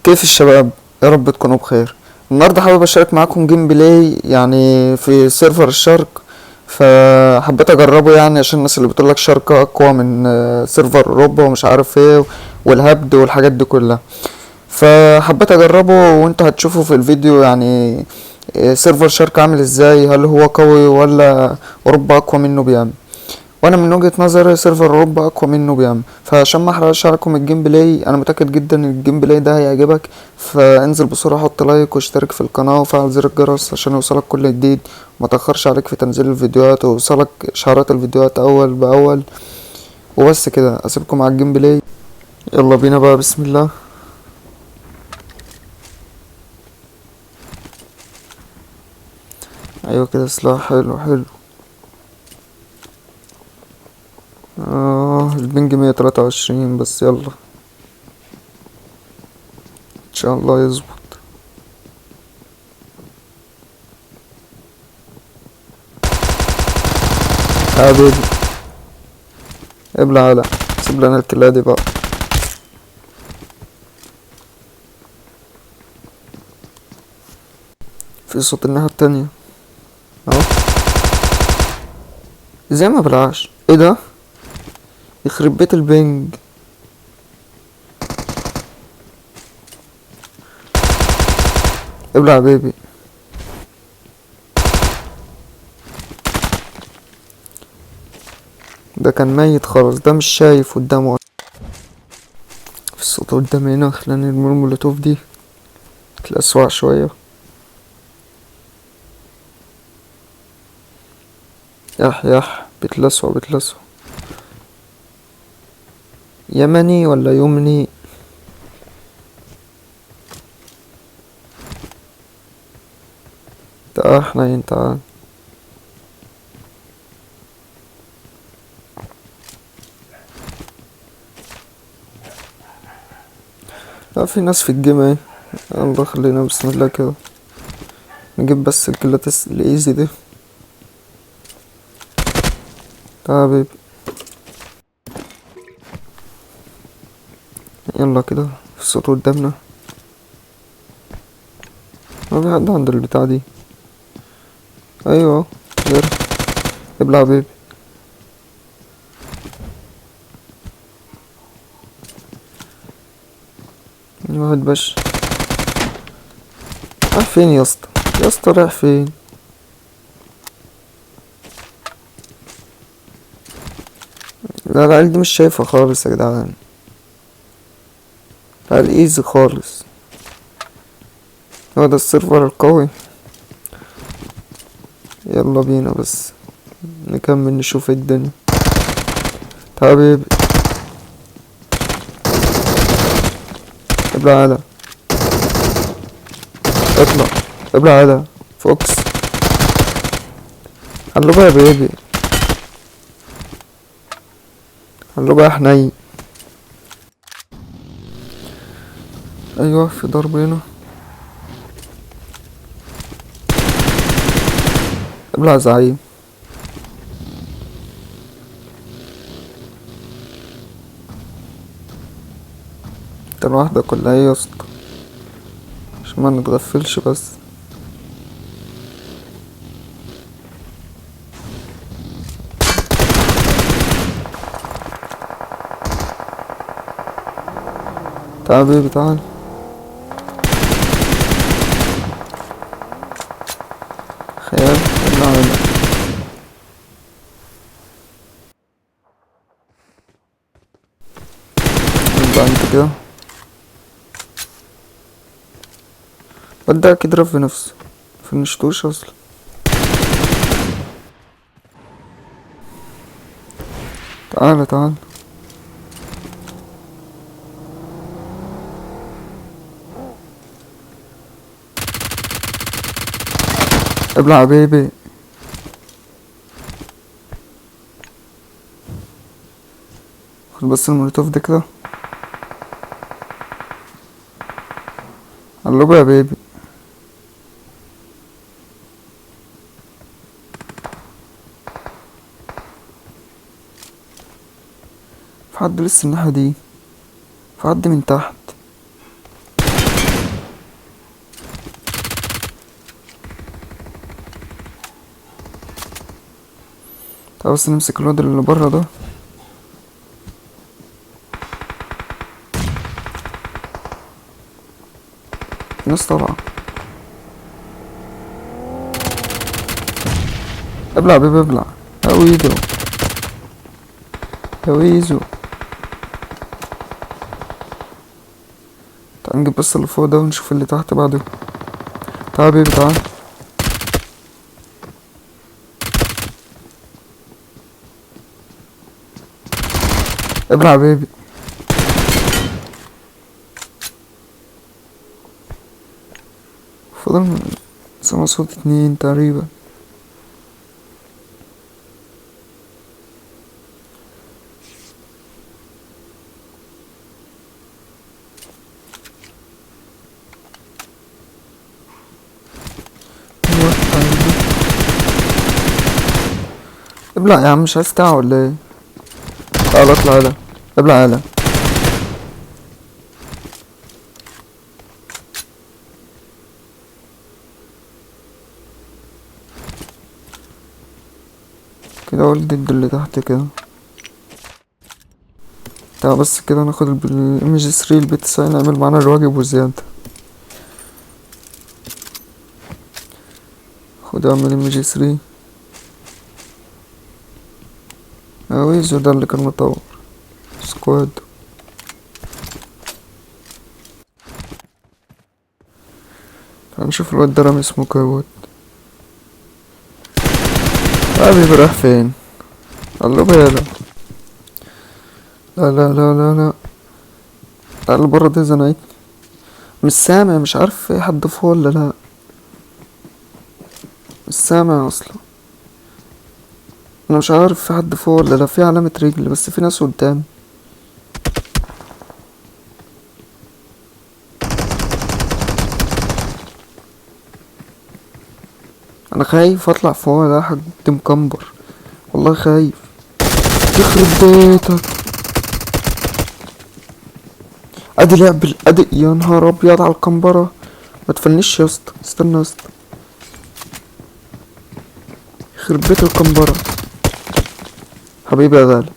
كيف الشباب؟ يا رب تكونوا بخير. النهارده حابب اشارك معاكم gameplay يعني في server الشرق، فحبيت اجربه يعني عشان الناس اللي بتقولك شرق اقوى من server اوروبا ومش عارف ايه والهبد والحاجات دي كلها، فحبيت اجربه وانتوا هتشوفوا في الفيديو يعني server شرق عامل ازاي، هل هو قوي ولا اوروبا اقوى منه بيعمل. وانا من وجهة نظري server اوروبا اقوى منه بيعمل. فعشان ما احرقش عليكم ال gameplay، انا متاكد جدا ان ال gameplay ده هيعجبك، فانزل بسرعه حط like واشترك في القناه وفعل زر الجرس عشان يوصلك كل جديد وما تاخرش عليك في تنزيل الفيديوهات ويوصلك اشعارات الفيديوهات اول باول. وبس كده اسيبكم على ال gameplay، يلا بينا بقى، بسم الله. ايوه كده سلاح حلو حلو. ال ping 123 بس، يلا ان شاء الله يظبط. حبيبي ابلع على، سيب لنا الكلاب دي بقى. في صوت الناحية التانية اهو، ازاي ما بلعش؟ ايه ده؟ يخرب بيت البنج. ابلع يا بيبي. ده كان ميت خالص، ده مش شايف قدامه. في الصوت قدامي هنا، خلاني نرمي المولوتوف دي تلسوع شوية. يح يح بتلسوع بتلسوع. يمني ولا يمني؟ تعال حنين تعال. لا في ناس في ال game اهي. يلا خلينا بسم الله كده نجيب بس الكلات ال easy دي. تعال يا baby، يلا كده في الصوت قدامنا. ما في حد عند البتاع دي. ايوه غير ابلع يا baby. واحد بس رايح فين يا اسطى؟ يا اسطى رايح فين؟ لا العيال دي مش شايفه خالص يا جدعان، العيال easy خالص. هو ده ال server القوي. يلا بينا بس نكمل نشوف الدنيا. تعال baby ابلع على، اطلع ابلع على فوكس. قلبها يا baby، قلبها يا حنين. ايوه في ضرب هنا. ابلع زعيم. انت لوحدك ولا ايه يا اسطى؟ عشان ما نتغفلش بس. تعال بيبي تعال. خيال ابلع هنا. ابلع انت كده. بدأ يضرب في نفسه، فنشتوش اصلا. تعال تعال. ابلع يا بيبي. خد بس المولوتوف ده كده. قلبه يا بيبي. في حد لسه الناحية دي، في حد من تحت. طب بس نمسك الواد اللي بره ده. الناس طالعة. ابلع يا بيبي ابلع. يا ويزو يا ويزو. تعال نجيب بس اللي فوق ده ونشوف اللي تحت بعده. تعال يا بيبي تعال. ابلع يا بيبي. فضل سمع صوت 2 تقريبا. ابلع يا عم، مش عايز تعا ولا ايه؟ تعال اطلع يلا، ابلع يلا. كده اقول ضد اللي تحت كده. تعال بس كده ناخد ال MG 3 ال P 90، نعمل معانا الواجب وزيادة. خد اعمل MG 3. ويزو ده اللي كان مطور squad. هنشوف الواد ده رامي اسمه كوت. ابي راح فين؟ الله بيلا. لا لا لا لا لا، تعال بره ده زنقتني. مش سامع، مش عارف في حد فوق ولا لا، مش سامع اصلا. انا مش عارف في حد فوق ولا لا. في علامة رجل بس في ناس قدام. انا خايف اطلع فوق، ده حد مكمبر والله خايف. يخرب بيتك، ادي لعب ادي. يا نهار ابيض على الكمبرة. ما تفنش يا اسطى، استنى يا اسطى. يخرب بيت الكمبرة حبيبي يا غالي.